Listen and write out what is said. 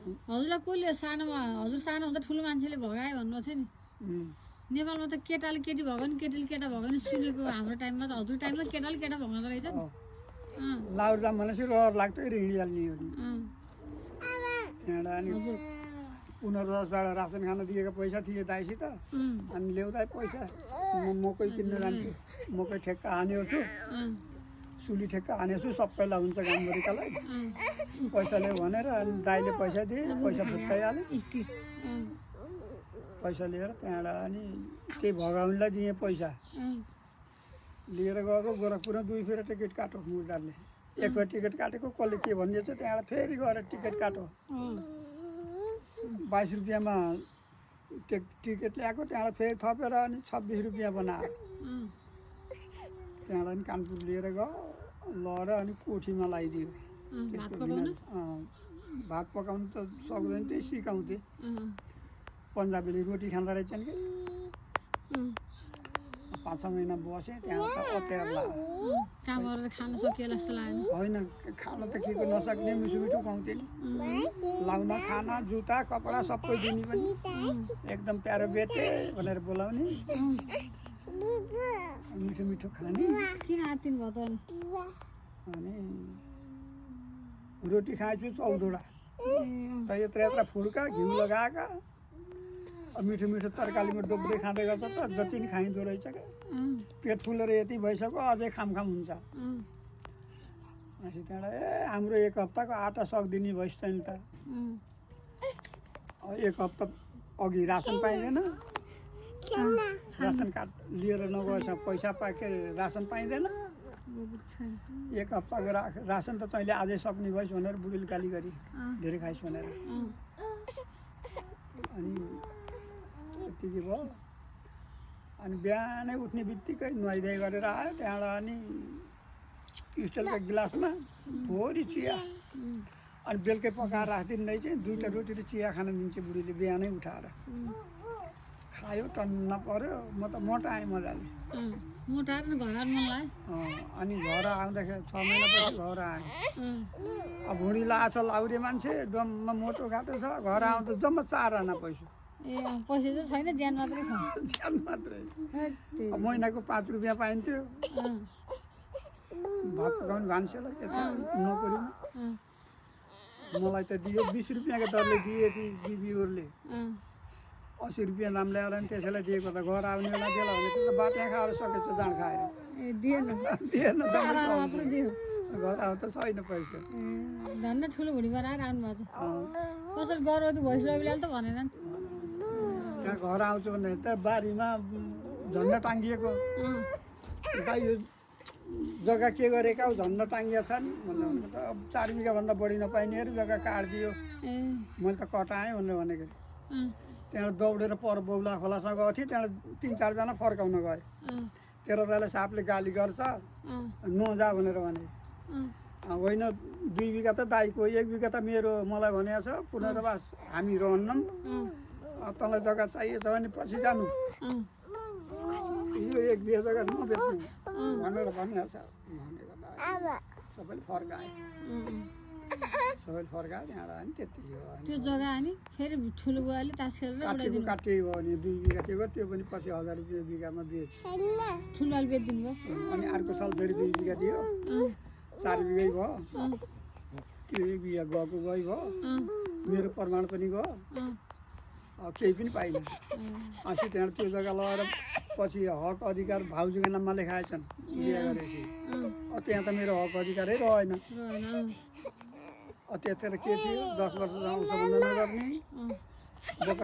हजुरलाई कसले सानोमा हजुर सानो हुँदा ठुलो मान्छेले भगायो भन्नुभएको थियो नि नेपालमा त केटाले केटी भगायो नि केटीले केटा भगायो नि सुनेको हाम्रो टाइममा त हजुर टाइममा केटाले केटा भगाउँदो रहेछ नि लाउर जाम भनेपछि रहर लाग्थ्यो हिँडिहाल्ने हो नि त्यहाँबाट अनि पुनर्वासबाट रासन खान दिएको पैसा थिए दाइसित अनि ल्याउँदा पैसा म मकै किन्न जान्छु मकै ठेक्का हानेछु सुली ठेक्का हानेछु सबैलाई हुन्छ गाउँभरिकालाई पैसा ल्याऊ भनेर अनि दाइले पैसा दिए पैसा फुत्काइहालेँ पैसा लिएर त्यहाँबाट अनि त्यही भगाउनेलाई दिएँ पैसा लिएर गएको गोरखपुरमा 2 फेर टिकट काटो मुर्दारले एक टिकट काटेको कसले के भनिदिएछ त्यहाँबाट फेरि गएर टिकट काटो 22 रुपियाँमा टिकट ल्याएको त्यहाँबाट फेरि थपेर अनि 26 रुपियाँ बनायो त्यहाँबाट अनि कानपुर लिएर गयो लएर अनि कोठीमा लगाइदियो भात पकाउनु त सक्दैन त्यही सिकाउँथे पन्जाबीले रोटी खाँदो रहेछन् कि 5-6 महिना बसेँ त्यहाँबाट अत्यार लाग्यो खान सकिएला जस्तो लागेन होइन खान त के को नसक्ने मिठो मिठो खुवाउँथे नि लाउन खाना जुत्ता कपडा सबै दिने पनि एकदम प्यारो बेटे भनेर बोलाउने मिठो मिठो खाने किन आत्तिनु भयो त अनि रोटी खाएछु 14 वटा त यत्रा फुड्का घिउ लगाएका मिठो मिठो तरकारीमा डोब्दै खाँदै गर्छ त जति नि खाइँदो रहेछ क्या पेट फुलेर यति भइसक्यो अझै खाम हुन्छ अनि त्यहाँबाट हाम्रो 1 हप्ताको आटा सक्दिने भइस् त नि त 1 हप्ता अघि रासन पाइँदैन रासन कार्ड लिएर नगएछ पैसा पाके रासन पाइँदैन 1 हप्ताको रासन त तैँले आजै सक्ने भइस् भनेर बुढीले गाली गरी धेरै खाइस् भनेर अनि त्यतिकै भयो अनि बिहानै उठ्ने बित्तिकै नुहाइधुवाइ गरेर आयो त्यहाँबाट अनि स्टिलको गिलासमा भोरी चिया अनि बेलुकै पकाएर राखिदिँदै चाहिँ 2टा रोटी र चिया खान दिन्छ बुढीले बिहानै उठाएर खायो टन्न पर्यो म त मोटाएँ मजाले मोटाएर घर आउनु मन लाग्यो अनि घर आउँदाखेरि 6 महिनापछि घर आएँ अब भुँडी लाछ लाउरे मान्छे डममा मोटो घाटो छ घर आउँदा जम्मा 4 आना पैसा पैसा चाहिँ छैन ज्यान मात्रै छ ज्यान मात्रै महिनाको 5 रुपियाँ पाइन्थ्यो भात पकाउने भान्सेलाई त्यति नोकरीमा मलाई त दियो 20 रुपियाँको दरले दिए ती बिबीहरूले 80 रुपियाँ दाम ल्याएर नि त्यसैलाई दिएको त घर आउने बेला बेला भने त बाट्या खाएर सकेछ जाँड खाएर दिएन घर आउँदा छैन पैसा धन्न ठुलो घुडी बनाएर आउनु भएको छ कसरी गर्भवती भइसकेको त भनेन त्यहाँ घर आउँछु भने त बारीमा झन्डा टाङ्गिएको दाइ यो जग्गा के गरेका हौ झन्डा टाङ्गिया छन् भन्नु त अब 4 बिघाभन्दा बढी नपाइनेहरू जग्गा काटिदियो मैले त कटाएँ भनेर भनेको त्यहाँ दौडेर पर बौला खोलासँग गएको थिएँ त्यहाँ 3-4 जना फर्काउन गए तेरो दाइलाई सापले गाली गर्छ नजा भनेर भने होइन 2 बिघा त दाइको 1 बिघा त मेरो मलाई भनेको छ पुनर्वास हामी रहन्नौँ तँलाई जग्गा चाहिएछ भने पछि जानु यो 1 बिघा जग्गा नबेच्नु भनेर भनेको छ भनेको सबैले फर्काए त्यहाँबाट अनि त्यतिकै हो त्यो जग्गा अनि फेरि ठुलो बुवाले तास खेलेर काटेको काटियो भने 2 बिघा थियो त्यो पनि पछि 1000 रुपियाँ बिघामा बेच ठुलोले बेचिदिनु भयो अनि अर्को साल फेरि 2 बिघा दियो 4 बिघै भयो त्यो 1 बिघा गएको भयो मेरो प्रमाण पनि गयो केही पनि पाइनँ अस्ति त्यहाँबाट त्यो जग्गा लगाएर पछि हक अधिकार भाउजूको नाममा लेखाएछन् बिहा गरेपछि त्यहाँ त मेरो हक अधिकारै रहेन त्यतिखेर के थियो 10 वर्ष आउँछ भन्दा नगर्ने